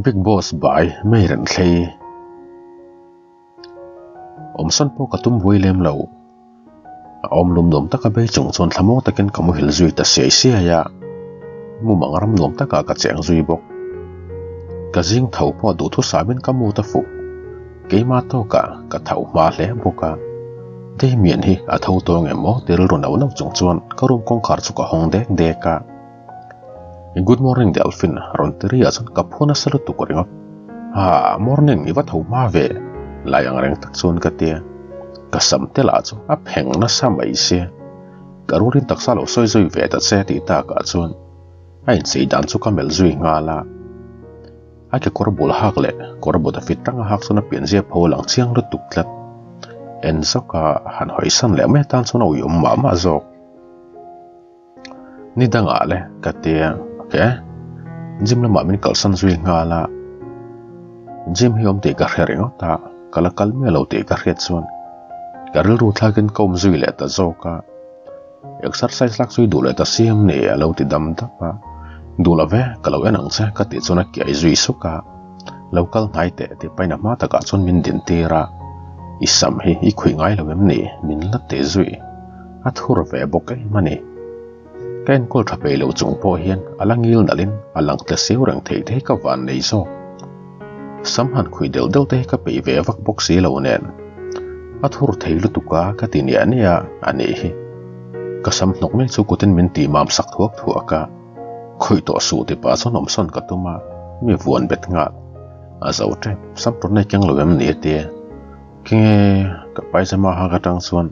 Big Boss bai mai reng thlei. Awmsan pawh ka tum buai lem lo. A awm lum nuam taka bei chung chuan thlamuang takin ka muhil zui ta siai siai a, mumang ram nuam takah ka cheng zui bawk. Ka zing tho pawh duhthusamin ka mu ta fuh. Keimah tawkah ka tho hma hle bawk a, Damien hi a tho tawng em aw ti rilru nauh nauh chung chuan ka room kawngkhar chu ka hawng dek dek a. Good morning Delphine rawn ti ri ah chuan ka phu nasa lutuk ringawt. Ha morning i va tho hma ve lai ang reng tak chuan ka tia. Ka sam te lah chu a pheng nasa mai sia. Ka rualin taksa lo sawi zui ve ta che tih takah chuan a inchei dan chu ka melh zui nghal a. A kekawr bul hak leh kawr but a fit tang a hak chuan a pianzia pho lang chiang lutuk tlat. En zawk a han hawisan leh mai atan chuan a uiawm mah mah zawk. Ni dangah le ka tia ok gym lamah min kalsan zui nghal a gym hi awm tih ka hre ringawt a ka la kal miah lo tih ka hriat chuan ka rilru thlakin ka awm zui leh ta zawk a exercise lak zui duh leh ta siam ni a lo ti dam dap a duh lo ve ka lo en ang che ka tih chuan a kiai zui suk a lo kal hnai teh tih pahin a hma takah chuan min din tir a i sam hi i khuih ngai lo em ni min la ti zui. A thur ve bawk em a ni. Ka enkawl tha peih lo chung pawh hian a la ngil nalhin a lang tle siau reng thei te hi ka van nei zawk. Sam han khuih deuh deuh te hi ka peih ve vak bawk si lo nen. A thur thei lutuk a ka ti niah niah a nih hi. Ka sam hnawk mai chu kutin min tih mam sak thuak thuak a. Khawih tawh suh ti pah chuan awmsawn ka tum a, mi vuan bet nghal. A zo tep, sam tawrh nei keng lo em ni a tia. Kenge ka paijama hak atang chuan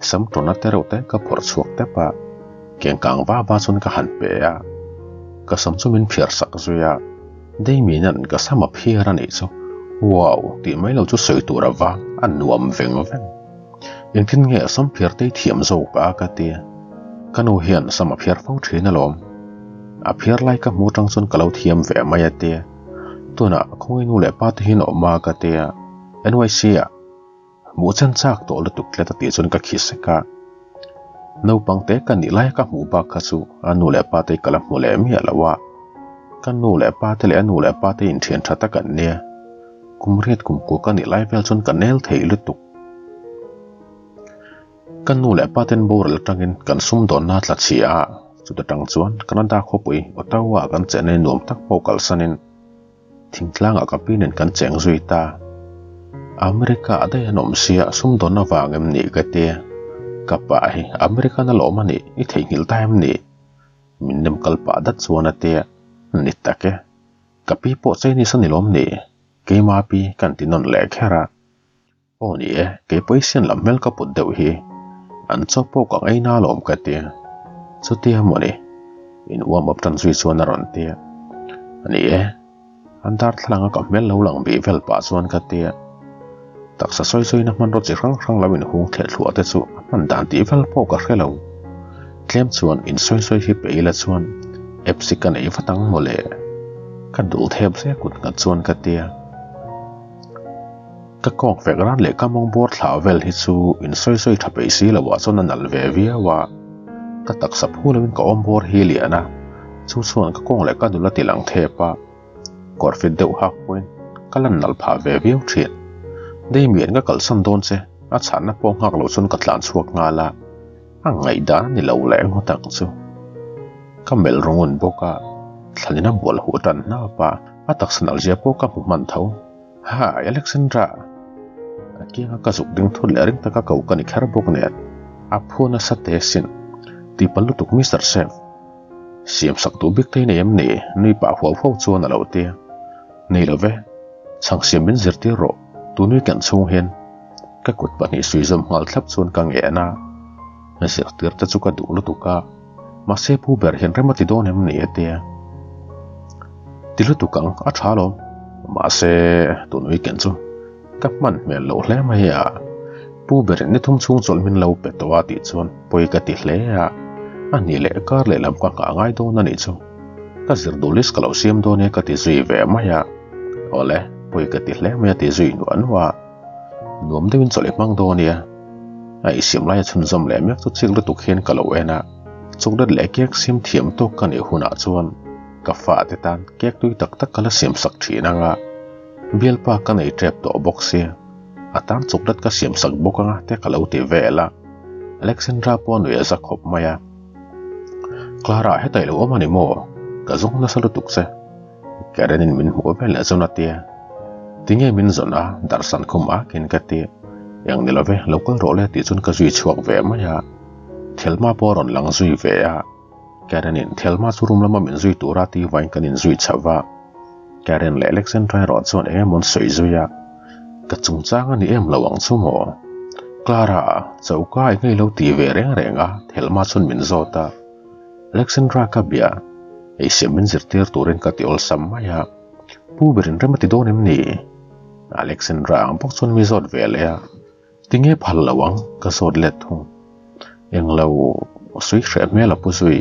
Sam tawna te reuh te ka phawrh chhuak tep a, keng kang va va chuan ka han pe a, ka sam chu min phiar sak zui a, Damien-a'n ka sam a phiar a nih chu, wow tih mai lo chu sawi tur a vang, a nuam veng veng. Engtin nge a sam phiar te i thiam zawk a ka ti, ka nu hian sam a phiar fo thin alawm, a phiar lai ka hmu atang chuan ka lo thiam ve mai a ti, tunah khawngaih nu leh pa te hian awm a ka ti a, NYC-ah. Hmuh chen chak tawh lutuk tlet a tih chuan ka khi sek a. Naupang te ka nih lai ka hmuh bak kha chu a nu leh pa te ka la hmu leh miah lo a. Ka nu leh pa te leh a nu leh pa te inthian tha tak an nia. Kum riat kum kua ka nih lai vel chuan ka nel thei lutuk. Ka nu leh pa ten boral atangin kan sumdawnna tla chhia a, chuta tang chuan Canada khawpui Ottawa ah kan chenna nuam tak pawh kalsanin Thingtlangah ka pi nen kan cheng zui ta. America ah daih an awm sia sumdawn avang em ni ka tia. Ka pa hi American a lawm a nih i theihnghilh ta em ni? Min nem kal pah dat chuan a tia. Ni tak e. Ka pi pawh Chinese a ni lawm ni? Keima pi kan ti nawn leh kher a. Aw ni e, kei pawisian lam hmel ka put deuh hi an chaw pawh ka ngaina alawm ka ti. Chutia mawni, in warm up tan zui chuan a rawn ti a. Ni e, an darthlalang a ka hmel lo lang bih vel pah chuan ka ti a. Taksa sawi sawina hmanraw chi hrang hrang lo inhung thleh thluah te chu a hman dan tih vel pawh ka hre lo. Tlem chuan in sawi sawi hi pe ila chuan apps hi ka nei vat ang mawle. Ka dul thep zek kut nghat chuan ka ti a. Ka kawk vek ran leh ka mawng bawr thlah vel hi chu in sawi sawi tha peih si lo ah chuan a nalh ve viau a, ka taksa phu lo in ka awm bawr hi lian a, chu chuan ka kawng leh ka dul a ti lang thep a, kawr fit deuh hak pawhin ka lan nalh phah ve viau thin. Damien ka kalsan dawn che, a chhanna pawh nghak loh chuan ka tlan chhuak nghal a, a ngaihdan a ni lo leh ngawt ang chu. Ka melh rawngun bawk a, thlanin a bual huh tan hnap a, a taksa nalh zia pawh ka hmu hman tho. Hi Alexandra! A kianga ka zuk ding thut leh ring taka ko ka ni kher bawk nen, a phu nasa te sin. Tihpalh lutuk Mister Chef. Siam sak duh bik te hi nei em ni? Nui pah huau huau chuan a lo ti. Nei lo ve. Chhang siam min zirtir rawh, tu nui ken chhung hian. Ka kut pahnih sui zawm nghal thlap chuan ka ngen a. Zirtir te chu ka duh lutuk a, mahse pu ber hian rem a ti dawn em ni a tia. Ti lutuk ang, a tha alawm. Mahse, tun weekend chu ka hman hmel loh hle mai a. Pu berin ni thum chhung chawlh min lo pe tawh a tih chuan pawi ka ti hle a. A nih leh kar lehlam ka nghah ngai dawn a nih chu. Ka zir duh list ka lo siam dawn e ka ti zui ve mai a. Awle, pawi ka ti hle mai a ti zui nuah nuah a. Nuam deuhin chawlh i hmang dawn nia. A insiam laia chhunzawm leh mek chu chik lutuk hian ka lo en a, chocolate leh cake siam thiam tawk ka nih hunah chuan. Ka fate tan cake tui tak tak ka la siam sak thin anga, bialpa ka nei tep tawh bawk sia, a tan chocolate ka siam sak bawk anga te ka lo ti vel a. Alexandra pawh a nuih a za khawp mai a. Clara, heta i lo awm a ni maw? Ka zawng nasa lutuk che. Karen in min hmuh vel leh zawn a tia. Tinge min zawn a, darhsan khum akin ka ti. Eng ni love, lo kal rawh le tih chuan ka zui chhuak ve mai a. Thelma pawh a rawn lang zui ve a. Karen in Thelma chu room lama min zui tura ti vain kan inzui chho va. Karen leh Alexandra erawh chuan eng emaw an sawi zui a. Ka chungchang a ni em lo ang chu maw? Clara, choka i ngei lo ti ve reng reng a, Thelma chuan min zawt a. Alexandra ka bia, eisiam min zirtir turin ka ti awlsam mai a. Pu berin rem a ti dawn em ni? Alexandra ang bawk chuan mi zawt ve leh a. Tinge phal lo ang? Ka zawt let thung. Englo sawi hreh hmel a pu zui.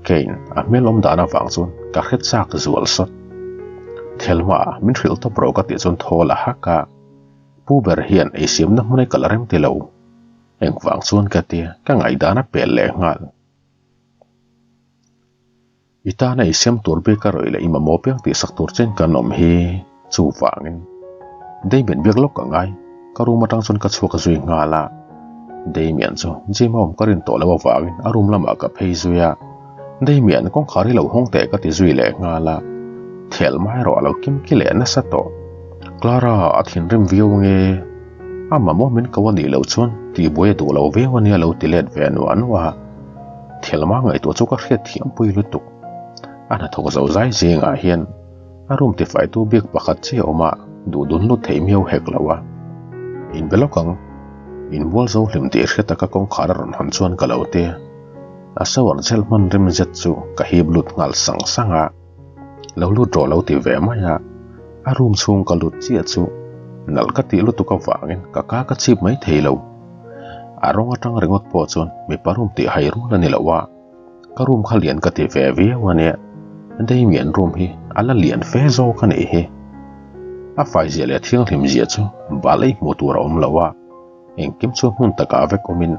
Kane a hmel awm dan avang chuan ka hre chak zual sawt. Thelma min hrilh tawp rawh ka tih chuan thawl a hak a. Pu ber hian ei siamna hmun ai ka la rem ti lo. Engvang chuan ka tia ka ngaihdan a pel leh nghal. I tana i siam tur bik a rawih leh i mamawh piang tih sak tur chen kan awm hi chuvangin Damien biak lawk ka ngai, ka room atang chuan ka chhuak zui nghal a, Damien chu gym a awm ka rin tawh loh avangin a room lamah ka phei zui a, Damien kawngkhar hi lo hawng teh ka ti zui leh nghal a, thel mai erawh a lo kim ki leh nasa tawh. Clara a thinrim viau nge? A mamawh min ko a nih loh chuan tihbuai a duh lo viau a nia lo ti let ve nuah nuah a. Thelma ngaihtuah chu ka hriat thiam pui lutuk. A hnathawk zo zai zingah hian a room tifaitu bik pakhat chiah a awm a, duh dun lut theih miau hek lo a. Inbe lawk ang. Inbual zo hlim tih hriat taka kawngkhar a rawn hawn chuan ka lo ti. A shower gel hman rim zet chu ka hip lut nghal sang sang a. Lo lut rawh lo ti ve mai a, a room chhung ka lut chiah chu nalh ka tih lutuk avangin ka ka ka chip mai thei lo. A rawng atang ringawt pawh chuan mipa room tih hai rual a ni lo a, ka room kha lian ka ti ve viau a nia, Damien room hi a la lian fe zawk a nih hi. A faizia leh thianghlim zia chu bal ei hmuh tur a awm lo a, engkim chu hmun takah vek awmin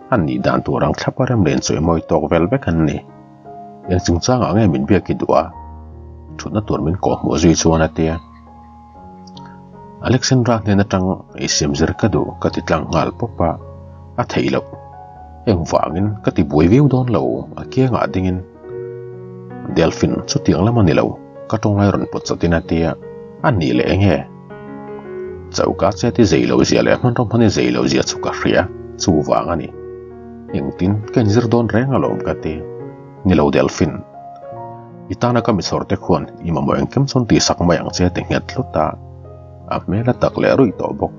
an nih dan tur ang thlapa rem len chawimawi tawk vel vek an ni. Eng chungchangah nge min biak i duh a? Thutna tur min kawhhmuh zui chuan a ti a. Alexandra hnen atang ei siam zir ka duh ka ti tlang nghal pawp a, a theih loh. Engvangin ka ti buai viau dawn lo, a kiangah dingin Delphine chutiang lam a ni lo, ka tawnglai rawn pawt chawtin a ti a, a nih leh eng nge? Choka chet i zei loh zia leh hmanraw hman i zei loh zia chu ka hria, chuvang a ni. Engtin ka inzir dawn reng alawm ka ti. Ni lo Delphine. I tana ka michhawr te khuan i mamawh engkim chuan tihsak mai ang che ti nghet hlut a. A hmel a tak leh ruih tawh bawk.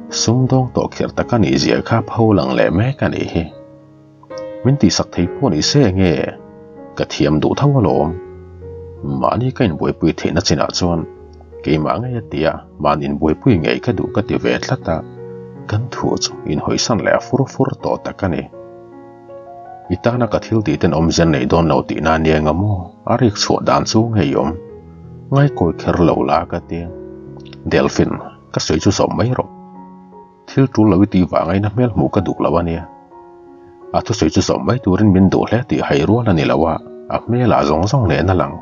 Sumdawng tawh khirh tak a nih zia kha pho lang leh mek a nih hi. Min tihsak thei pawh ni se nge? Ka thiam duh tho alawm. Mahni ka inbuaipui theihna chinah chuan keimah ngei a tia mahni inbuaipui ngei ka duh ka ti ve tlat a, kan thu chu inhawisan leh a fur fur tawh tak a ni. I tana ka thil tih ten awmzia nei dawn lo tihna ania nga maw? A rik chhuah dan chu ngei awm. Ngaikawi kher lo la ka ti. Delphine, ka sawi chu zawm mai rawh. Thil tul lo i tih vang aina hmel hmuh ka duh lo a nia. A thusawi chu zawm mai turin min duh hle tih hai rual a ni lo a, a hmelah zawng zawng nen a lang.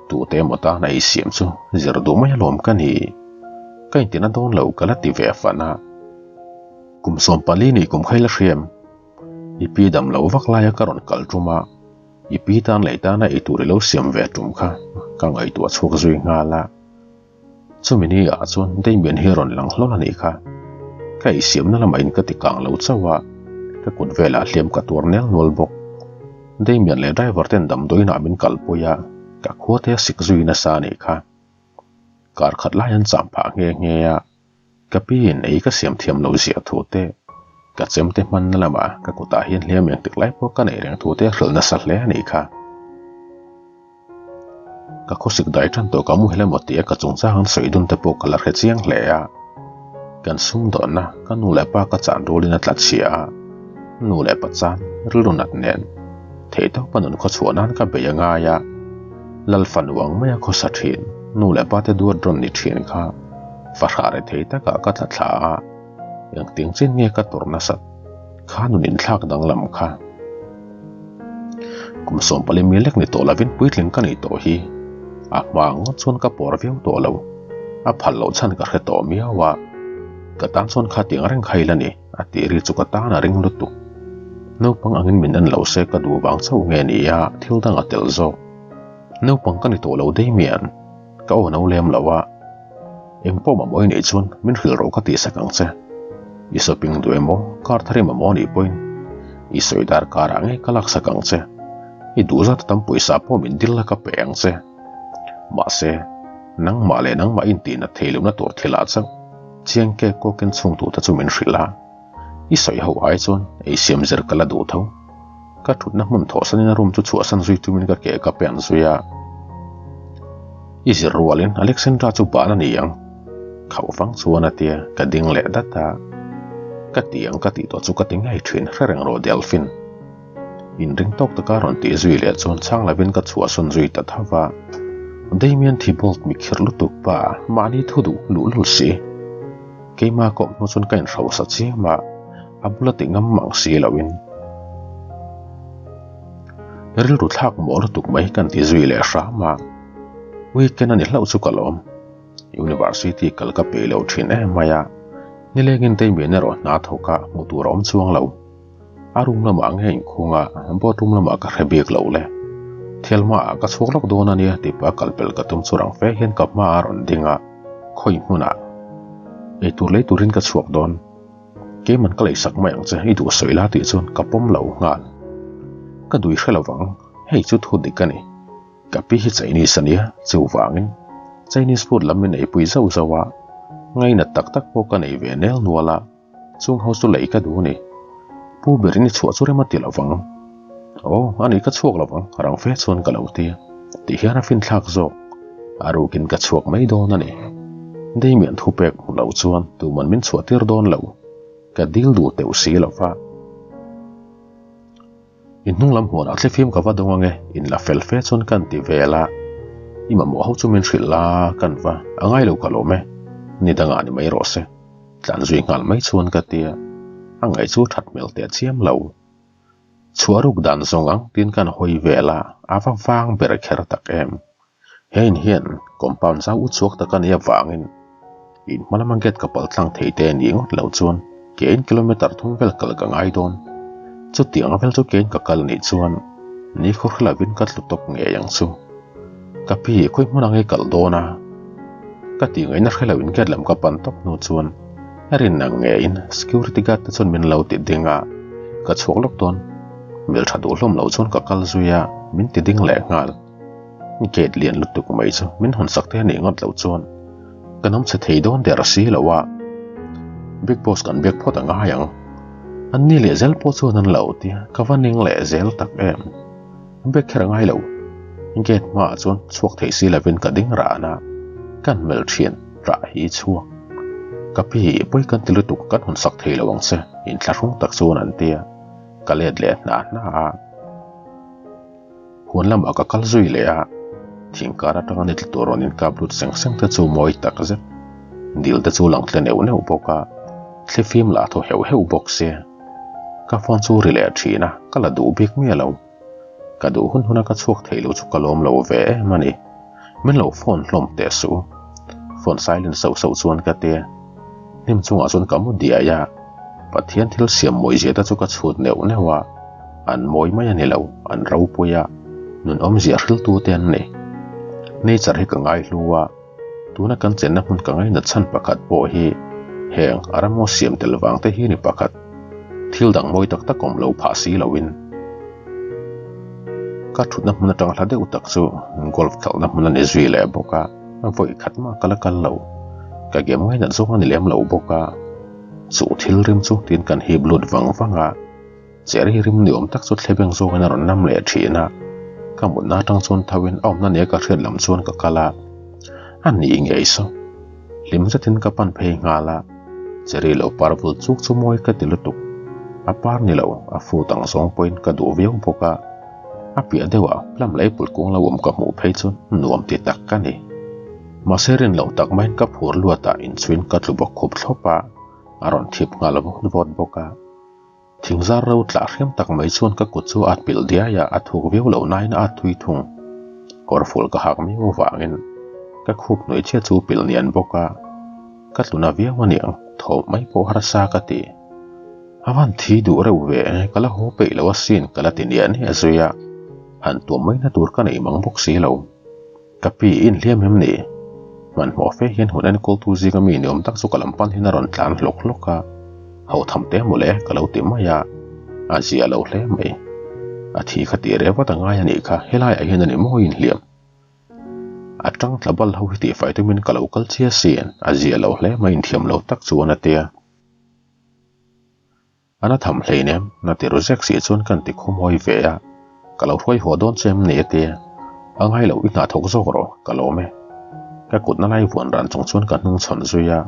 Tute emaw tana ei siam chu zir duh mai alawm ka ni. Ka intina dawn lo ka la ti ve fan a. Kum 14 nih kum kha i la hriam. I pi dam lo vak laia ka rawn kal tum a, i pi tan leh tana ei tur i lo siam ve tum kha ka ngaihtuah chhuak zui nghal a. Chumi ni ah chuan Damien hi a rawn lang hlawl a nih kha. Ka eisiamna lamah in ka ti kang lo chauh a, ka kut velah hliam ka tuar nel nual bawk. Damien leh driver ten damdawiin ah min kalpui a, ka khua te a sik zui nasa a nih kha. Kar khat lai an cham phah nghe nghe a, ka pi in ei ka siam thiam loh ziah thu te, ka chem te hmanna lamah ka kutah hian hliam engtik lai pawh ka neih reng thu te a hrilh nasa hle a nih kha. Ka khawsik dai tan tawh ka muhil emaw tia ka chungchang an sawi dun te pawh ka la hre chiang hle a. Kan sumdawnna ka nu leh pa ka chan rualin a tla chhia a, nu leh pa chan rilru nat nen theihtawpa nun khawchhuah nan ka bei a ngai a. Lal fanu ang maia khawsa thin nu leh pa te duat rawn ni thin kha fahrah reh thei takah ka tla thla a, engtiang chin nge ka tawrh nasat kha nun inthlak danglam kha. Kum 40 mi lek ni tawh lovin puitling ka nih tawh hi. A hma ngawt chuan ka pawr viau tawh lo. A phal loh chhan ka hre tawh miau a. Ka tan chuan kha tiang reng kha ila ni, a tih ri chu ka tan a ring lutuk. Naupang angin min en lo se ka duh vang chauh nge ni a, thil dang a tel zawk. Naupang ka ni tawh lo Damian, ka aw no lem lo a. Eng pawh mamawh i neih chuan min hrilh rawh ka tihsak ang che. I shopping duh emaw, car thar i mamawh anih pawhin i sawi dar karah ngei ka laksak ang che. I duh zat tam pawisa pawh min dil la ka pe ang che. Mahse, nangmah leh nangmah intihna thei lohna tur thilah chauh chiang kek kawkin chhungtute chu min hrilh a. I sawi ho ai chuan ei siam zir ka la duh tho. Ka thutna hmun thawhsanin a room chu chhuahsan zui tumin ka ke ka pen zui a. I zir rualin Alexandra chu ban a ni ang. Khauh fang chuan a tia, ka ding leh dat a. Ka ti ang ka tih tawh chu ka ti ngei thin hre reng rawh Delphine. Inring tawk taka rawn tih zui leh chuan chhang lovin ka chhuahsawn zui ta tho va. Damian Thibault mi khirh lutuk pa mahni thu duh luhlul si. Keimah kawp hnu chuan ka inhrosa chiam a, a bula ti ngam mang si loin. Rilru thlak mawh lutuk mai kan ti zui leh hram a, weekend a ni hlauh chu ka lawm. University kal ka peih lo thin em mai a, nilengin Damian erawh hna thawk a hmuh tur a awm chuang lo. A room lamah nge inkhung a, board room lamah ka hre bik lo le. Thialma ah ka chhuak lawk dawn a nia tih pah a kal pel ka tum chu rang fe hian ka hma a rawn ding a, khawi hmunah eitur lei turin ka chhuak dawn. Keiman ka leisak mai ang che i duh sawi la tih chuan ka pawm lo nghal. Ka dui hre lovang, hei chu thu dik a ni. Ka pi hi Chinese a nia, chuvangin Chinese food lam min eipui zauh zauh a, ngainat tak tak pawh ka nei ve nel nual a. Chung ho chu lei ka duh a ni. Pu berin i chhuah chu rem a ti lo vang. Aw, a ni ka chhuak lo vang, rang fe chuan ka lo ti. Tih hian a finthlak zawk. A rukin ka chhuak mai dawn a ni. Damian thu pek hmu lo chuan tuman min chhuah tir dawn lo. Ka dil duh teuh si lo va. I hnung lam huanah thlifim ka va dawng ange, in la fel fe chuan kan ti vel a. I mamawh ho chu min hrilh la kan va, a ngai lo ka lawm e. Ni dangah ni mai rawh se. Tlan zui nghal mai chuan ka tia, a ngaih chu that hmel teh chiam lo. Chhuah ruk dan zawng ang tiin kan hawi vel a, a va vang ber kher tak em. He in hian compound zau u chhuak tak a nih avangin in hma lama gate ka pal tlang thei te ni ngawt lo chuan kein kilometer thum vel kal ka ngai dawn. Chutiang vel chu kein ka kal nih chuan ni khaw hre lovin ka tlu tawp ngei ang chu. Ka pi khawi hmun ang i kal dawn a? Ka tih ngaihna hre lo in gate lam ka pan tawp hnu chuan a rin ang ngeiin security guard te chuan min lo ti ding a, ka chhuak lawk dawn. Hmeltha duh hlawm lo chuan ka kal zui a, min ti ding leh nghal. Gate lian lutuk mai chu min hawn sak te anih ngawt loh chuan kan awm chhe thei dawn der si lo a, Big Boss kan biak phawt a ngai ang. An ni leh zel pawh chuan an lo tia ka va ning leh zel tak em. Biak kher a ngai lo. Gate hmaah chuan chhuak thei si lovin ka ding ran a, kan melh thin rah hi chhuak. Ka pi pawi kan ti lutuk kan hawn sak thei lo ang che inthlahrung tak chuan an tia ka let leh hna hna a. Huan lamah ka kal zui leh a, thingkar atanga ni tla tur rawn inkap lut seng seng te chu mawi tak zet. Dil te chu lang tle neuh neuh bawk a, thlifim lah thaw heuh heuh bawk se. Ka phone chu ri leh thin a, ka la duh bik miah lo. Ka duh hun huna ka chhuak theih loh chu ka lawm lo ve em a ni. Min lo phone hlawm teh suh. Phone silent sauh sauh chuan ka ti a. Hnim chungah chuan ka mu diai a, Pathian thil siam mawi zia te chu ka chhut neuh neuh a, an mawi mai a ni lo, an ropui a, nun awmzia hriltu te an ni. Nature hi ka ngaihlu a, tuna kan chenna hmun ka ngainat chhan pakhat pawh hi heng a ramngaw siam tel vang te hi ni pakhat, thil dang mawi tak tak awm lo phah si loin. Ka thutna hmun atang hla deuh tak chu golf khalhna hmun a ni zui leh bawk a, vawi khat mah ka la kal lo. Ka game ngainat zawng a ni lem lo bawk a, chu thil rim chu tiin kan hip lut vang vang a, cherry rim ni awm tak chu thlebeng zawngin a rawn nam leh thin a, ka mutna atang chuan tho in a awmna nia ka hriat lam chuan ka kal a, a ni ngei saw. Hlim zetin ka pan phei nghal a, cherry lo par vul chuk chu mawi ka ti lutuk. A par ni lo, a fut ang zawng pawhin ka duh viau bawk a, a piah deuhah plum lei pul kung lo awm ka hmuh phei chu nuam ti tak ka ni. Mahse rin loh tak maiin ka phur luatah inchhuin ka tlu bawk khup thlawp a, a rawn thip nghal vawt vawt bawk a. Thingzar ro tlah hriam tak mai chuan ka kut chu a at pilh diai a, a thuk viau loh nain a at thui thung. Kawrful ka hak miau avangin ka khup hnuai chiah chu pilh nian bawk a, ka tluna viau aniang thawm mai pawh harsa ka ti. A van thi duh reuh ve, ka la haw peih lo asin ka la ti niah niah zui a, han tuam mai na tur ka nei mang bawk si lo. Ka pi i inhliam em ni? Hmanhmawh fe hian hun enkawltu zinga mi ni awm tak chu ka lam pan hian a rawn tlan hlawk hlawk a, ho tham te mawle ka lo ti mai a, a zia lo hle mai. A thi kha tih reh vat a ngai a nih kha, helaiah hian a ni maw i inhliam? A tang tla bal ho hi tihfai tumin ka lo kal chiah sin, a zia lo hle mai inthiam lo tak chuan a tia. A na tham hleinem, na ti ru zek si chuan kan ti khawmawi ve a, ka lo hruai haw dawn che em ni a ti. A ngai lo, i hna thawk zawk rawh, ka lawm e. Ka kut na lai vuan ran chung chuan ka hnung chhawn zui a,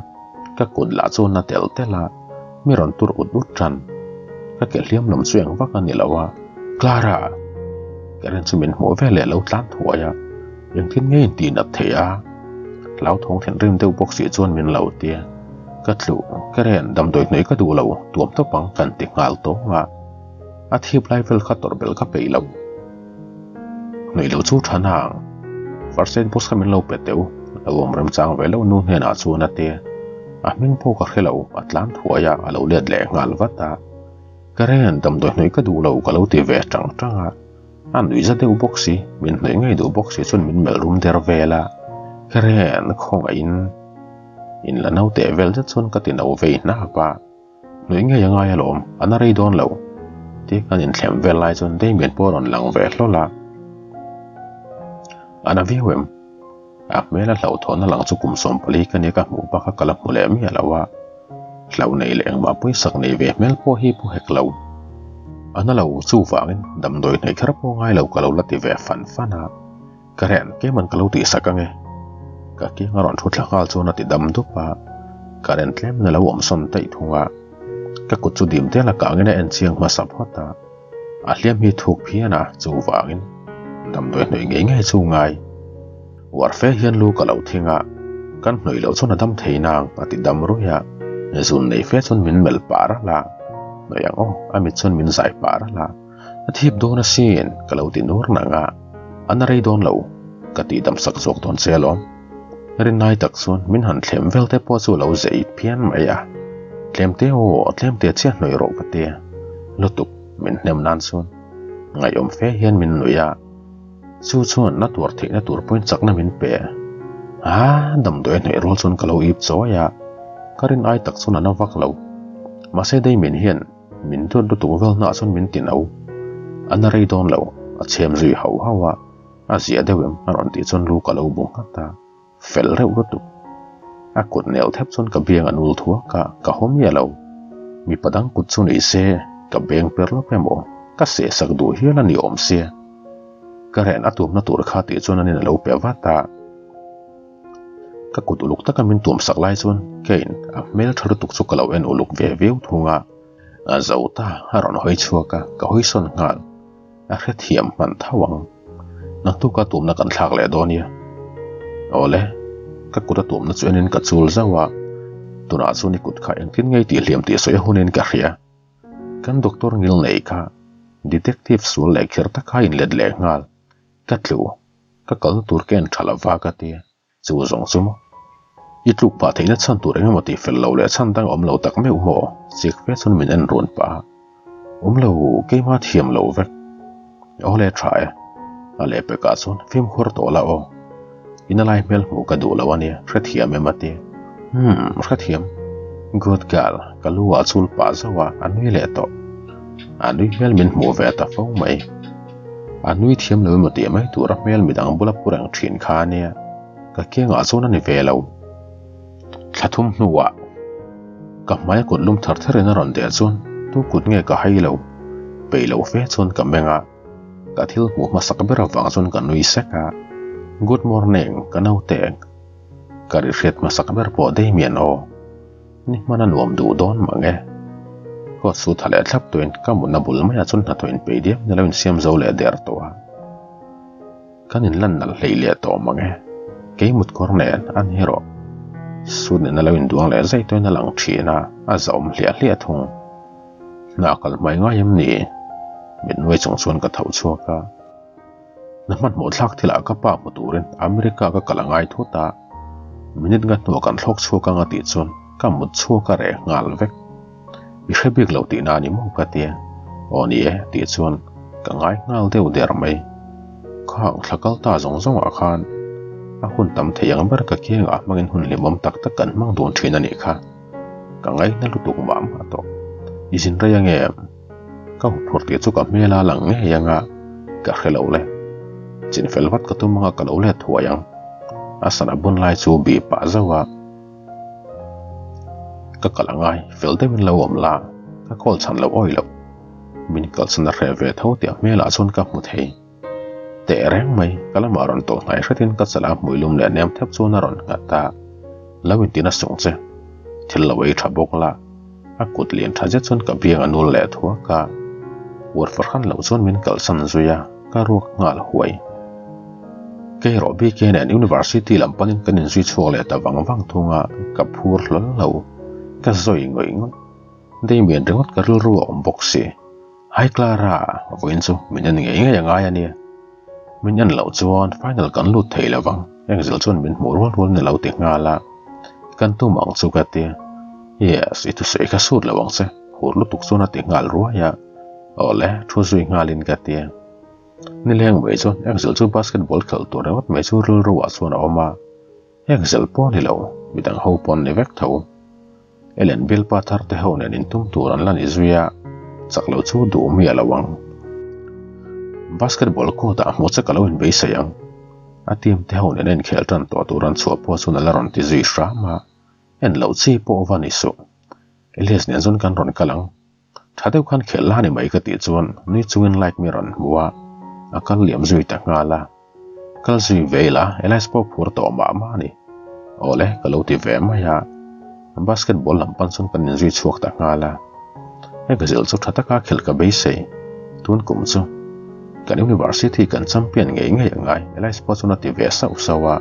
ka kut lah chu na tel tel a, mi rawn tur ut ut tan. Ka ke hliam lawm chu eng vak a ni lo a, Clara! Karen chu min hmuh ve leh lo tlan thuai a, engtin nge in tih nat theih a? Hlauthawng thinrim deuh bawk si chuan min lo ti a, Ka tluh, ka ren, damdawi hnuai ka duh lo, tuam tawp ang kan ti nghal tawng a. A thip lai vel kha tawrh belh ka peih lo. Hnuai lo chu tha nang. First aid box kha min lo pe teh u, lo awm remchang ve lo nu hnenah chuan a ti. A hming pawh ka hre lo, a tlan thuai a, a lo let leh nghal vat a. Ka ren, damdawi hnuai ka duh lo ka lo ti ve tang tang a. A nuih za deuh bawk si, min hnuai ngei duh bawk si chuan min melh rum der vel a. Ka ren, khawngaihin. In la naute vel zet chuan ka ti no vei hnap a, hnuai ngei a ngai alawm, a na rei dawn lo. Ti kan inthlem vel lai chuan Damien pawh a rawn lang ve hlawl a. A na viau em? A hmel a hlauhthawn a lang chu kum 14 ka nia ka hmuh bak a ka la hmu leh miah lo a. Hlau nei leh engmah pawisak nei ve hmel pawh hi pu hek lo. A na lo chuvangin damdawi hnaih kher pawh ngai lo ka lo la ti ve fan fan a. Ka ren, keiman ka lo tihsak ange. Ka kiang a rawn thu thla nghal chuan a ti dam dup a, ka ren tlem in a lo awm sawn daih thung a. Ka kut chu dim tel a kangin a en chiang hmasa phawt a, a hliam hi thuk phian a, chuvangin damdawi hnawih ngei ngei chu ngai. Uar fe hian lu ka lo thing a, kan hnawih loh chuan a dam thei nang a ti dam ruih a, zun nei fe chuan min melh pah ralh a, hnawih ang aw, a mit chuan min zai pah ralh a. A thip dawn asin, ka lo ti nur nang a, a na rei dawn lo, ka tih dam sak zawk dawn che alawm. Rinai tak chuan min han thlem vel te pawh chu a lo zei phian mai a, tlem te aw, tlem te chiah hnawih rawh ka ti lutuk, min hnem nan chuan ngaihawm fe hian min nuih a, chu chuan na tuar theihna tur pawhin chakna min pe a, damdawi a hnawih rual chuan ka lo ip chawi a, ka rinai tak chuan a na vak lo, mahse Damien hian Min duat lutuk vel hnah chuan min ti no. A na rei dawn lo, a chhem zui hauh hauh a, a zia deuh em a rawn tih chuan lu ka lo bu nghat a, fel reuh lutuk. A kut nel thep chuan ka biang a nul thuak a, ka haw miah lo. Mipa dang kut chu ni se, ka beng per lawk emaw, ka seh sak duh hial a ni awm sia. Ka ren a tuamna tur kha tih chuan anin a lo pe vat a. Ka kut uluk taka min tuam sak lai chuan Kane a hmel tha lutuk chu ka lo en uluk ve viau thung a, a zo ta a rawn hawi chhuak a, ka hawi sawn nghal. A hrethiam hman tho ang. Naktuk a tuamna kan thlak leh dawn nia. Awle, ka kut a tuamna chu enin ka chul zauh a, tunah chuan i kut kha engtin ngei tih hliam tih sawi a hunin ka hria. Kan doctor ngil nei kha detective sual leh kher taka a inlet leh nghal. Ka tlu. Ka kalna tur ka en tha lo va ka ti. Chu zawng chu maw? I tluk pah theihna chhan tur eng emaw tih fel lo leh chhan dang awm lo tak meuh maw? Chik fe chuan min en run pah a. Awm lo, keimah thiam lo vek. Aw le tha e. A lehpekah chuan fimkhur tawh la aw. Ina lai hmel hmuh ka duh lo a nia, hrethiam em a ti. Hmm, hrethiam. Good girl, ka lu ah chul pah zauh a, a nui leh tawh. A nui hmel min hmuh ve ta fo mai. A nui thiam lo emaw tih mai tura hmel midang bula pu reng thin kha a nia, ka kiangah chuan a ni ve lo. Thla thum hnuah ka hmai a kut lum thar tharin a rawn deh chuan tu kut nge ka hai lo, peih lo fe chuan ka meng a, ka thil hmuh hmasak ber avang chuan ka nui sek a, Good morning ka naute, ka ri hriat hmasak ber pawh Damien aw. Ni hman a nuam duh dawn mang e. Coat su tha leh thlap tuin ka mutna bul maiah chuan hnathawh inpeih diam ni lo insiam zo leh der tawh a. Kan inlan nalh hleih leh tawh mang e. Kei mut kawr nen a ni rawh. Suit nena lo induang leh zai tuin a lang thin a, a zahawm hliah hliah thung. Hna kal hmai ngai em ni? Mit nuai chung chuan ka tho chhuak a. Na hmanhmawh thlak thilah ka pa hmu turin America ka kal a ngai thut a. Minute nga hnuah kan thlawk chhuak ang a tih chuan ka mut chhuak a reh nghal vek. I hre bik lo tihna a ni maw ka tia. Aw ni e tih chuan ka ngai nghal deuh der mai. Khang thla kal ta zawng zawngah khan a hun tam thei ang ber ka kiangah hmangin hun hlimawm tak tak kan hmang dun thin a nih kha. Ka ngaihna lutuk mah mah tawh. I zin rei ange em? Ka huphurh tih chu ka hmel a lang ngei anga ka hre lo le. Chin fel vat ka tum anga ka lo let thuai ang. A sana bun lai chu bih pah zauh a. Ka kal angai, fel deuhin lo awm la, ka call chhan lo awi loh. Min kalsan a hreh ve tho tih a hmelah chuan ka hmu thei. Teh reng mai, ka lamah rawn tawh hnai hretin ka chala hmui lum leh nem thep chuan a rawn nghat a, Lo intina sung che, thil lo ei tha bawk la, a kut lian tha zet chuan ka biang a nul leh thuak a, uar fahran loh chuan min kalsan zui a, ka ruak nghal huai. Kei erawh BK nen University lam panin kan inzui chhuak leh ta vang vang thung a, ka phur hlawl lo, ka zawi ngawih ngawih. Damien ringawt ka rilru a awm bawk si. Hi Clara, vawiin chu min en ngei ngei a ngai a nia. Min en loh chuan final kan lut thei lo vang, Angel chuan min hmuh rual rual ni lo ti nghal a. Kan tum ang chu ka ti. Yes, i thusawi kha sut lo ang che, phur lutuk chuan a ti nghal ruai a. Awle, thu zui nghalin ka ti. Nileng mai chuan Angel chu basketball khelh tur ringawt mai chu rilruah chuan a awm a. Angel pawh ni lo, midang ho pawh an ni vek tho. Ellen bialpa thar te ho nen intum tur an la ni zui a, chak lo chu duh miah lo ang. Basketball court ah hmuh che ka lo inbeisei ang. A team te ho nen a inkhel tan tawh tur an chhuah pawh chuan a la rawn ti zui hram a, en loh chi pawh va ni suh. Elias nen chuan kan rawn kal ang. Tha deuh khan khelh la ni mai ka tih chuan nui chungin like mi rawn hmu a, a kal liam zui ta nghal a. Kal zui ve ila Elias pawh phur tawh mah mah a ni. Awle ka lo ti ve mai a, basketball lam pan chuan kan inzui chhuak ta nghal a. He ka zilh chu tha taka khelh ka beisei. Tun kum chu kan university kan champion ngei ngei a ngai Elias pawh chuan a ti ve sauh sauh a.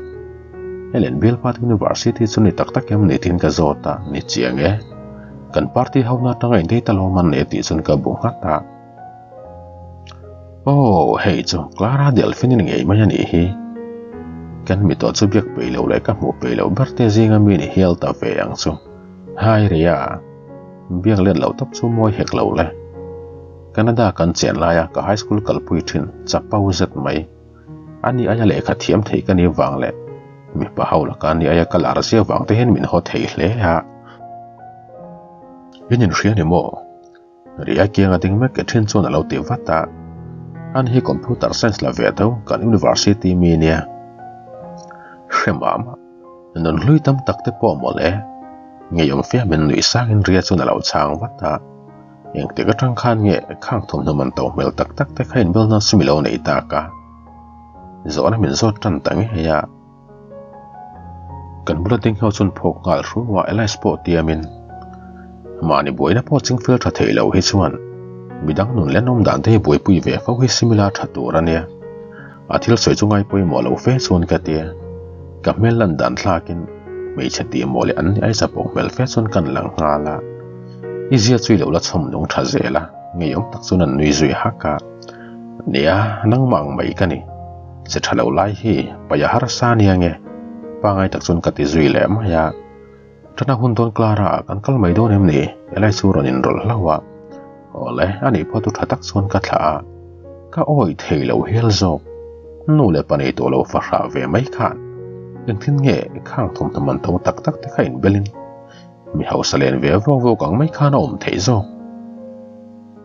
Helen Bialpat University chu ni tak tak em ni tiin ka zawt a, ni chiang e. Kan party ho na atanga in data lawm an nei tih chuan ka bu nghat a. Oh, hei chu Clara Delphine in ngei mai a nih hi. Kan mi tawh chu biak peih loh leh ka hmuh peih loh ber te zinga mi ni hial ta ve ang chu. Hai Ria, biak let loh tawp chu mawi hek lo le. Canada kan chen laia ka high school kalpui thin chapo zet mai. A ni aia lehkha thiam thei ka ni vang leh mipa ho laka ni aia ka lar zia vang te hian min haw thei hle a. In inhria ni maw? Ria kianga ding mek ke thin chuan a lo ti vat a. An hi computer science la ve tho kan university mi nia. Hre mah mah, nun hlui tam tak te pawh mawlh e. Ngeiawm fia min nuih sangin Ria chuan a lo chhang vat a. Engtik atang khan nge khang thawmhnaw man to hmel tak tak te kha inbel nan sum i lo nei tak a? Zawhna min zawt tan ta ngei a. Kan bula ding ho chuan phawk nghal hru a, Elias pawh tiamin mahni buaina pawh chingfel tha thei lo hi chuan midang nun leh nawm dan te hi buaipui ve fo hi simila tha tur a nia. A thil sawi chu ngai pawimawh lo fe chuan ka tia. Ka hmel lan dan thlakin hmeichhe tih maw leh an ni aisa pawh hmel fe chuan kan lang nghal a. I zia chu i lo la chhawm nung tha zel a, ngeiawm tak chuan an nui zui hak a. Nia, nangmah ang mai ka ni. Che tha lo lai hi paih a harsa nia nge? Pangai tak chuan ka ti zui leh mai a. Tana hun dawn Clara ah kan kal mai dawn em ni? Eli chu rawn inrawlh hlauh a. Awle, a nih pawh tu tha tak chuan ka thlah a. Ka awih thei lo hial zawk. Nu leh pa nei tawh lo fahrah ve mai khan engtin nge khang thawmhnaw man to tak tak te kha inbelin mi hausa len ve vawk vawk ang mai khan a awm theih zawk.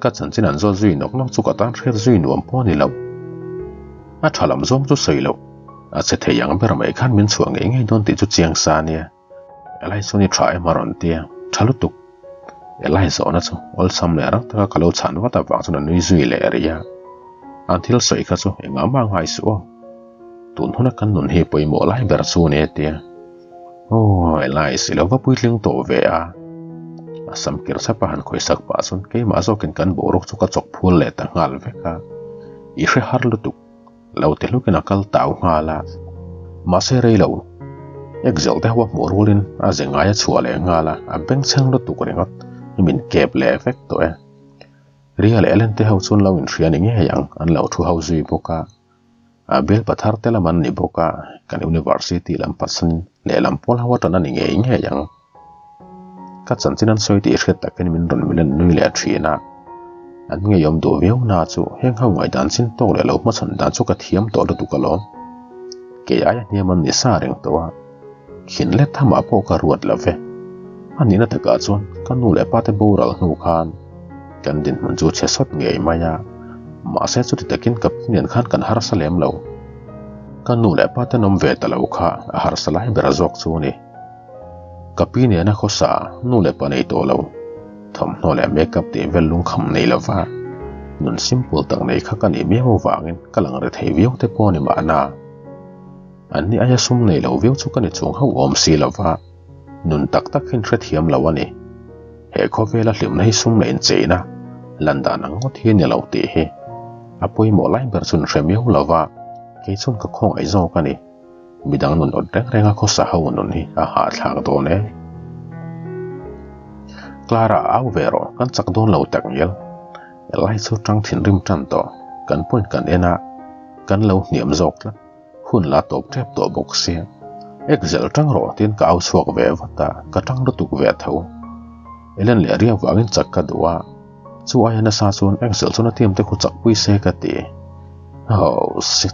Ka chanchin an zawt zui nawk nawk chu ka tan hriat zui nuam pawh a ni lo. A tha lam zawng chu sawi loh. A che thei ang ber mai khan min chhuah ngei ngei dawn tih chu chiang sa a nia. Elai chuan i tha em a rawn ti a, tha lutuk. Elai zawhna chu awlsam leh rang taka ka lo chhan vat avang chuan a nui zui leh rih a. An thil sawi kha chu engah mah ngai suh aw. Tun huna kan nun hi pawimawh lai ber chu a ni a ti a. Aw Elai si lo va puitling tawh ve a. A sam kir chapa han khawisak pah chuan keimah zawkin kan boruak chu ka chawk phul leh ta nghal vek a. I hre har lutuk. Lo ti hlukin a kal tau nghal a, mahse rei lo Exel te ho a hmuh rualin a ze ngai a chhuah leh nghal a, a bengchheng lutuk ringawt hi min kep leh vek tawh e. Ria leh Ellen te ho chuan lo inhria ni ngei ang, an lo thu ho zui bawk a. A bial pathar te lam an ni bawk a, kan university lam patsan lehlam pawl ho atan a ni ngei ngei ang. Ka chanchin an sawi tih hriat takin min rawn milen nui leh thin a. An ngeiawm duh viau na chu heng ho ngaihdan chin tawk leh lo hmachhawn dan chu ka thiam tawh lutuk alawm. Kei aia hniam an ni sa reng tawh a, khin let thamah pawh ka ruat lo ve. A nihna takah chuan ka nu leh pa te boral hnu khan kan dinhmun chu chhe sawt ngei mai a, mahse chuti takin ka pi nen khan kan harsa lem lo. Ka nu leh pa ten awm ve ta lo kha a harsa lai ber zawk chu a ni. Ka pi nena khawsa nu leh pa nei tawh lo, thawmhnaw leh makeup tih vel lungkham nei lova nun simple tak nei kha ka nih miau avangin ka lang ri thei viau te pawh a ni mahna. An ni aia sum nei lo viau chu ka ni chung hauh awm si lova, nun tak tak hin hrethiam lo a ni. He khawvela hlimna hi sum leh incheina lan dan ang ngawt hi a ni lo tih hi a pawimawh lai ber chu an hre miau lova, kei chuan ka khawngaih zawk a ni. Midang nun awt reng reng a khawsa ho nun hi a hahthlak dawn e. Clara a au ve rawh, kan chak dawn lo tak ngial. Helai chu tang thinrim tan tawh, kan point kan en a, kan lo hniam zawk tlat, hun la tawp tep tawh bawk sia. Exel tang rawh tiin ka au chhuak ve vat a, ka tang lutuk ve tho. Ellen leh Ria vangin chak ka duh a, chu aia nasa chuan Exel chuan a team te khu chak pui se ka ti. Oh shit.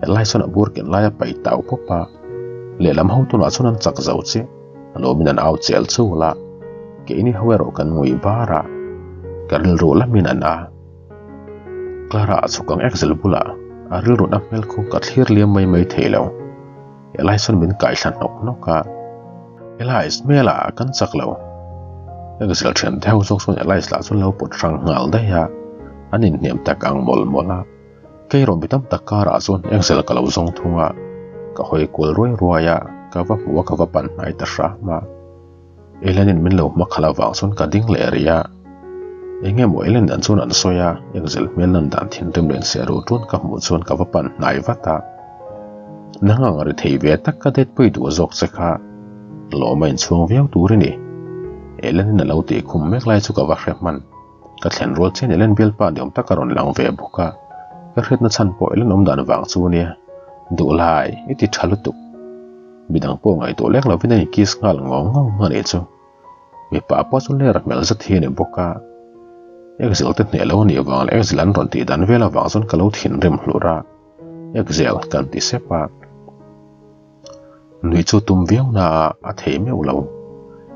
Helai chuan a bur ken lai a paih tau pawp a, lehlam ho tunah chuan an chak zo chiah. A lawmin an au chel chul a, keini ho erawh kan ngui bar a, ka rilru lamin an a. Clara a chhuk ang Axel bulah a rilru na hmel khu ka thlir liam mai mai thei lo. Elias chuan min kaihthla hnawk hnawk a, Elias, hmel ah kan chak lo. Axel thian te ho zawk chuan Elias lah chuan lo pawt hrang nghal daih a, an inhniam tak ang mawlh mawlh a. Kei rawn bi tam tak karah chuan Axel ka lo zawng thung a, ka hawi kual ruai ruai a, ka va hmuh a ka va pan hnai ta hram a. Ellen in min lo hma khalh avang chuan ka ding leh rih a, eng nge maw Ellen dan chuan an sawi a, Axel hmel lan dan thinrim leh inserh ruh ṭun ka hmuh chuan ka va pan hnai vat a. Nang ang ri thei ve tak ka det pui duh zawk che kha, lawm a inchhuang viau tur i ni. Ellen in a lo tih khum mek lai chu ka va hre hman. Ka thlen rual chian Ellen bialpa ni awm tak a rawn lang ve bawk a, ka hriatna chhan pawh Ellen awm dan vang chu nia, duh lai i ti tha lutuk. Midang pawh ngaihtuah lek lovin a in kiss nghal ngawng ngawng a nih chu. Mipa pawh chu ler hmel zet hi a ni bawk a, Exel te hneh lo a nih vang leh Exel an rawn tih dan vel avang chuan ka lo thinrim hlur a, Exel kan ti sep a. Nui chu tum viau na a, a thei meuh lo.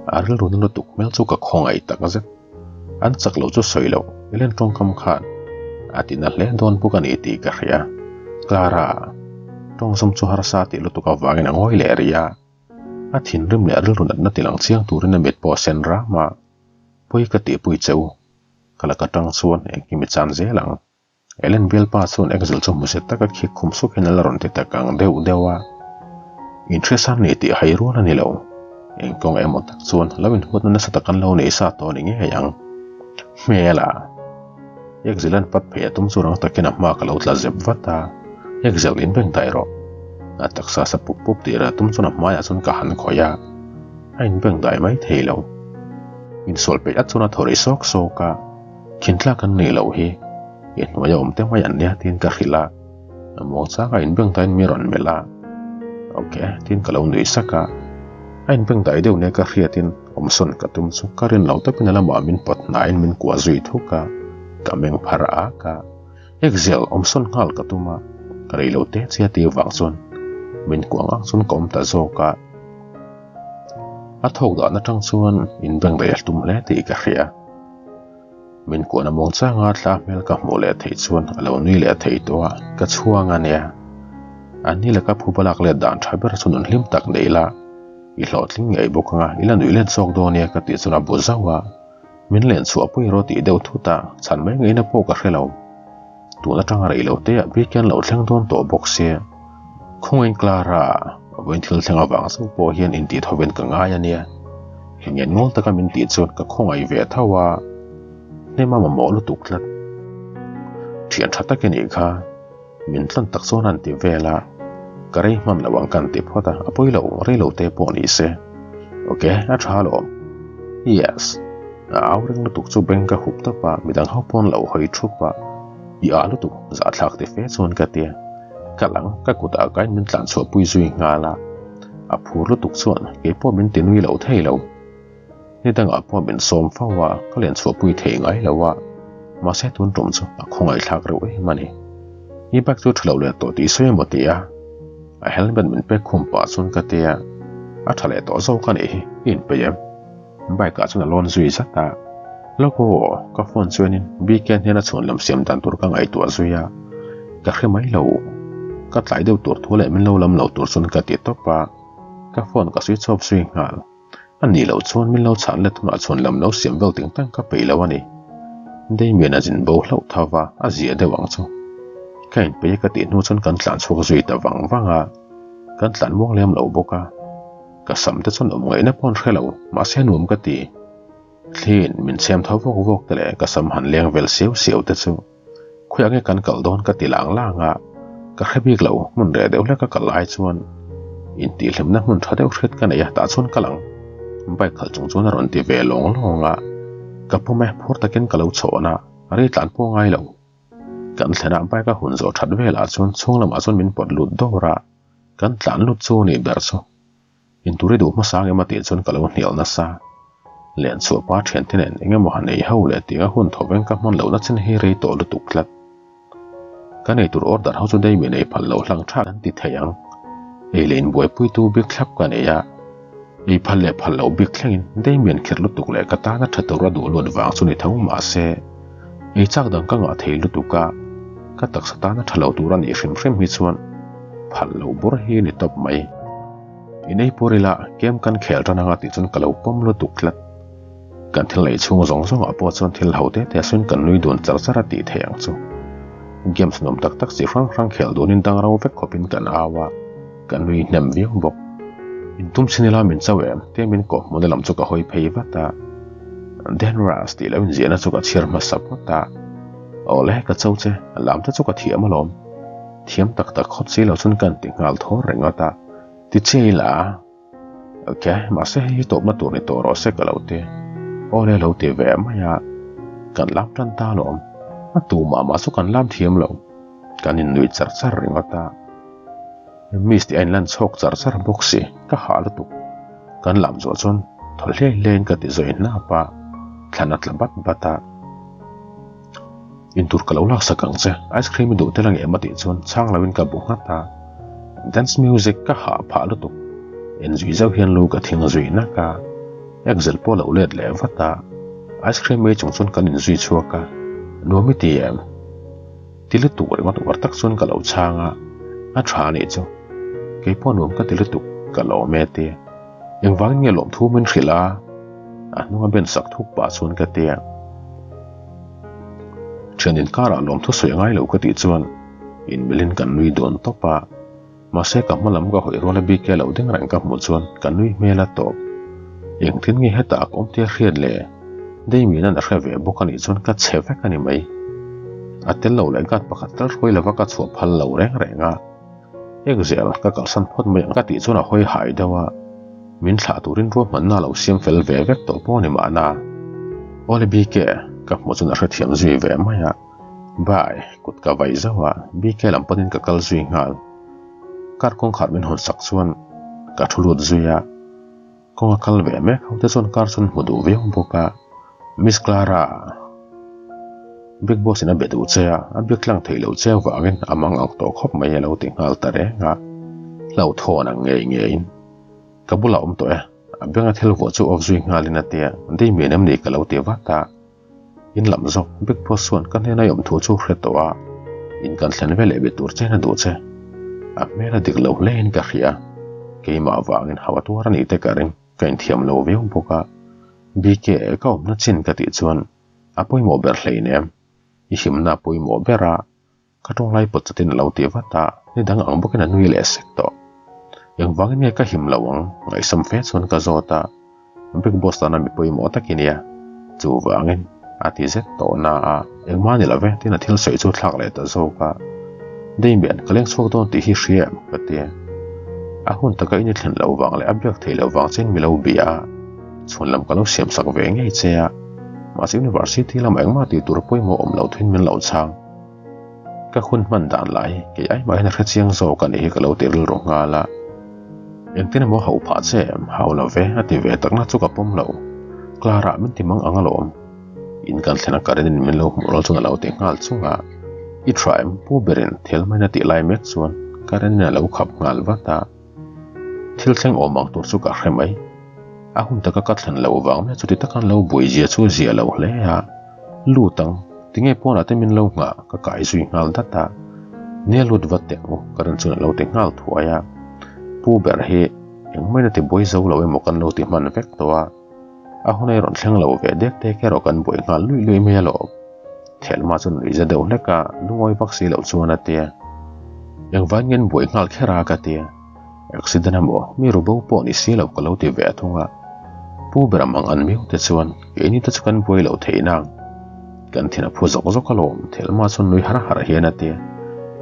A rilru na lutuk hmel chu ka khawngaih tak zet. An chak lo chu sawi loh, Ellen tawngkam khan a ti na hle dawn bawk a ni tih ka hria. Clara tawngzawm chu harsa tih lutuk avangin a ngawi leh rih a. A thinrim leh rilru natna tilang chiang turin a mit pawh a sen ram a. Pawi ka tihpui che u, ka laka tang chuan engkim i chan zel ang. Ellen bialpa chuan Axel chu hmu set taka khik khum suk hian a la rawn ti tak ang deuh deuh a. Inhriasan ni tih hai rual a ni lo. Eng kawng emaw tak chuan lo inhuatna nasa tak an lo nei sa tawh a ni ngei ang. Hmel a! Axel an pat phei a tum chu rang takin a hma ka lo tla zep vat a. Axel in beng daih rawh. A taksa sa pup pup tih reh a tum chuan a hmaiah chuan ka han khawih a. A inbeng daih mai thei lo. Insual peih at chuan a thaw ri sawk sawk a. Khintlak an nih loh hi i hnuaia awm te mai an nia tiin ka hrilh a, a muang chang a inbengdaiin mi rawn melh a, ok tiin ka lo nui sak a, a inbengdai deuh nia ka hriatin awmsawn ka tum chu ka rin lo takin a lamah min pawt hnaiin min kuah zui thuk a, ka meng phar ak a, Exhale awmsawn nghal ka tum a, rei lo te che a tih vang chuan min kuah ngang chuan ka awm ta zawk a, a thawk dan atang chuan inbengdai a tum hle tih ka hria. Min kuahna muang changa thla hmel ka hmuh leh theih chuan a lo nui leh thei tawh a, ka chhuang a nia. An ni laka phuba lak let dan tha ber chu nun hlim tak nei ila, i hlawhtling ngei bawk anga i la nuih let zawk dawn nia ka tih chuan a bu zauh a, min len chhuah pui rawh tih deuh thut a, chhan mai ngaihna pawh ka hre lo. Tun atanga rei lo te ah bik hian lo thleng dawn tawh bawk se, Khawngin Clara, vawiin thil thleng avang zauh pawh hian intih thovin ka ngai a nia. Heng ngawl taka min tih chuan ka khawngaih ve tho a, hnem a mamawh lutuk tlat. Thian tha tak i nih kha, min tlan tak chuan an ti vel a, ka rei hman lo ang kan ti phawt a, a pawi lo, rei lo te pawh ni se. Ok, a tha alawm. Yes. A au reng lutuk chu beng ka hup tawp a, midang ho pawn lo hawi thup a, i a lutuk zahthlak ti fe chuan ka tia. Ka lang ka kutah kain min tlan chhuah pui zui nghal a, a phur lutuk chuan kei pawh min ti nui lo thei lo. Ni dangah pawh min sawm fo a, ka len chhuah pui thei ngai lo a, mahse tun tum chu a khawngaihthlak reuh em a ni. I bike chu tha lo leh tawh tih sawi emaw ti a, a helmet min pek khum pah chuan ka tia, a tha leh tawh zawk a nih hi, i inpeih em? Bike ah chuan a lawn zui zat a, Lawk aw, ka phone chuanin BK hnena chhuan lam siam dan tur ka ngaihtuah zui a, ka hre mai lo. Ka tlai deuh tur thu leh min lo lam lo tur chuan ka ti tawp a, ka phone ka switch off zui nghal. A nih loh chuan min lo chhan let hunah chhuan lam lo siam vel ting tang ka peih lo a ni. Damien a zin bo hlauh tho va, a zia deuh ang chu. Ka inpeih a ka tih hnu chuan kan tlan chhuak zui ta vang vang a, kan tlan muang lem lo bawk a. Ka sam te chuan awm ngaihna pawh an hre lo, mahse nuam ka ti. Thliin min chhem tho vawk vawk te leh ka sam han leng vel siau siau te chu khawiah nge kan kal dawn ka ti lang lang a, ka hre bik lo, hmun reh deuh hlek a kal lai chuan intihhlimna hmun tha deuh hriat ka nei a, tah chuan kal ang. Bike khalh chung chuan a rawn ti ve lawng lawng a, ka pawm e, phur takin ka lo chhawn a, rei tlan pawh ngai lo. Kan thlenah bike a hun zawh that velah chuan chhung lamah chuan min pawt lut dawr a. Kan tlan lut chu ni ber chu. Intur i duh hmasa ang em a tih chuan ka lo hnial nasa. Len chhuah pa thiante nen eng emaw han ei ho leh tih a hun tho veng ka hman lohna chin hi rei tawh lutuk tlat. Kan eitur order ho chu Damien ei phal loh hlang tha kan ti thei ang. Ei leh inbuaipuitu bik thlap ka nei a. Ei phal leh phal loh bik thlengin Damien khirh lutuk leh ka tana tha tur a duh luat vang chu ni tho mahse ei chak dang ka ngah thei lutuk a, ka taksa tana tha lo tur a nih hrim hrim hi chuan phal loh bawr hi ni tawp mai. In ei pawr ila kem kan khel tan anga tih chuan ka lo pawm lutuk tlat. Kan thil neih chhung zawng zawngah pawh chuan thil ho te te sawn kan nui dun char char a tih theih ang chu. Games nuam tak tak chi hrang hrang khel dunin dang ro vek khawpin kan au a. Ka nui hnem viau bawk. In tum chhin ila min chau em? Tia min kawh hmuhna lam chu ka hawi phei vat a. Denras tih lo inziahna chu ka chhiar hmasa phawt a. Awle, ka chau che, a lam te chu ka thiam alawm. Thiam tak tak khawp si lo chuan ka inti nghal thawr ringawt a. Ti che ila. Ok, mahse hei hi tawpna tur ni tawh rawh se ka lo ti. Awle lo ti ve mai a. Kan lam tan ta alawm. A tu mah mah chu kan lam thiam lo. Kan innuih char char ringawt a. Miss tih a inlan chhawk char char bawk si, ka hah lutuk. Kan lam zawh chuan thaw hle hlein ka ti zawi hnap a, thlan a tla bat bat a. Intur ka lo laksak ang che, ice cream i duh tel ang em a tih chuan chhang loin ka bu nghat a. Dance music ka hah phah lutuk. En zui zauh hian lu ka thing zui nak a, Axel pawh a lo let leh vat a. Ice cream ei chung chuan kan inzui chhuak a, nuam i ti em? Ti lutuk ringawt uar tak chuan ka lo chhang a, a tha a nih chu. Kei pawh nuam ka ti lutuk, ka lawm e ti. Engvangin nge lawmthu min hrilh a? A hnunga ben sak thuk pah chuan ka ti a. Thian inkarah lawmthu sawi a ngai lo ka tih chuan inmelhin kan nui dawn tawp a. Mahse ka hma lam ka hawi ruala bike lo ding reng ka hmuh chuan ka nui hmel a tawp. Engtin nge hetah ka awm tia hriat le? Damien an a hre ve bawk a nih chuan ka chhe vek a ni mai. A tel lo leh guard pakhat tal hruai lova ka chhuah phal lo reng reng a. Ekzel ka kalsan phawt mai ang ka tih chuan a hawi hai deuh a. Min thlah turin ruahmanna a lo siam fel ve vek tawh pawh a ni mahna. Awle bike ka hmuh chuan a hrethiam zui ve mai a. Bye, kut ka vai zauh a, BK lam panin ka kal zui nghal. Car kawngkhar min hawn sak chuan ka thu lut zui a, kawng a kal ve mek ho te chuan car chuan hmu duh viau bawk a, Miss Clara, Big Boss in a be duh che a, a biak tlang theih loh che avangin a mang ang tawh khawp mai a lo ti nghal ta reng a, hlauhthawn ang ngei ngeiin ka bulah awm tawh e, a benga thil vuah chu off zui nghalin a tia, Damien em ni ka lo ti vat a. In lam zawk Big Boss chuan ka hnena i awm thu chu hre tawh a, in kan thlen ve leh be tur che na duh che. A hmel a dik lo hle in ka hria. Keimah vangin hau a tuar a nih te ka ring, ka inthiam lo viau bawk a. BK, ka awmna chin ka tih chuan a pawimawh ber hleinem. I himna a pawimawh ber a, Ka tawnglai pawt chatin a lo ti vat a, ni dang ang bawkin a nui leh sek tawh. Engvangin nge ka him lo ang? Ngaihsam fe chuan ka zawt a, Big Boss tana mi pawimawh tak i nia. Chuvangin a ti zet tawh na a, engmah ni lo ve tiin a thil sawi chu thlak leh ta zawk a. Damien, ka leng chhuak dawn tih hi hria em? ka ti. A hun taka in i thlen loh vang leh a biak theih loh vang chuan mi lo bia a, chhun lam ka lo siam sak ve ngei che a. Mahse University lamah engmah tih tur pawimawh awm lo thuin min lo chhang. Ka hun hman dan lah hi kei ai mahin a hre chiang zawk a nih hi ka lo ti rilru nghal a. Engtin emaw hauh phah che em? Hau lo ve, a ti ve takna chu ka pawm lo. Clara min ti mang ang alawm. In kan thlen a Karenin min lo hmuh rual chuan a lo ti nghal chung a. I tha em? Pu berin thil main a tih lai mek chuan Karenin a lo khap nghal vat a. Thil thleng awm ang tur chu ka hre mai. A hun taka ka thlen loh vang mai chuti taka an lo buai zia chu zia lo hle a. Lut ang, tinge pawnah te min lo nghah ka kai zui nghal dat a. Nia lut vat teh ang u, ka rin chuan a lo ti nghal thuai a. Pu ber hi engmah in a ti buai zo lo emaw kan lo ti hman vek tawh a. A hun ei rawn thleng lo ve dek dek erawh kan buai nghal luih luih mai alawm. Thelma chuan nuih za deuh hlek a, lungawi vak si loh chuan a ti a. Engvai nge an buai nghal kher a ka ti a. Accident emaw mi ru bo pawh ni si lo ka lo ti ve thung a. Pu ber a mang an miau te chuan keini te chu kan buai loh theih nang. Kan thin a phu zawk zawk alawm Thelma chuan nui har har hian a ti a.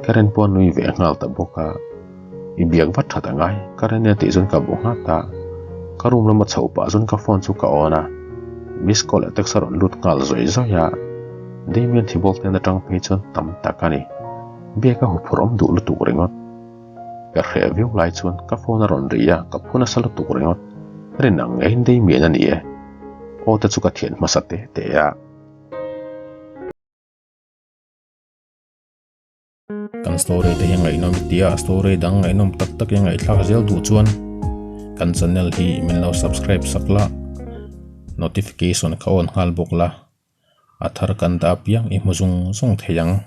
Karen pawh a nui ve nghal ta bawk a. I biak vat that a ngai, ka reng nia tih chuan ka bu nghat a. Ka room lama chhoh pah chuan ka phone chu ka on a, miss call leh text a rawn lut nghal zawih zawih a. Damien Thibault hnen atang phei chuan tam tak a ni. Biak a huphurh awm duh lutuk ringawt. Ka hreh viau lai chuan ka phone a rawn ri a, ka phu nasa lutuk ringawt. Rin ang ngeiin Damien a ni e. Aw te chu ka thian hmasa te te a. Kan story te hi ngaihnawm i tia story dang ngaihnawm tak tak i ngaihthlak zel duh chuan kan channel hi min lo subscribe sak la notification kha on nghal bawk la a thar kan dah apiang i hmu zung zung thei ang.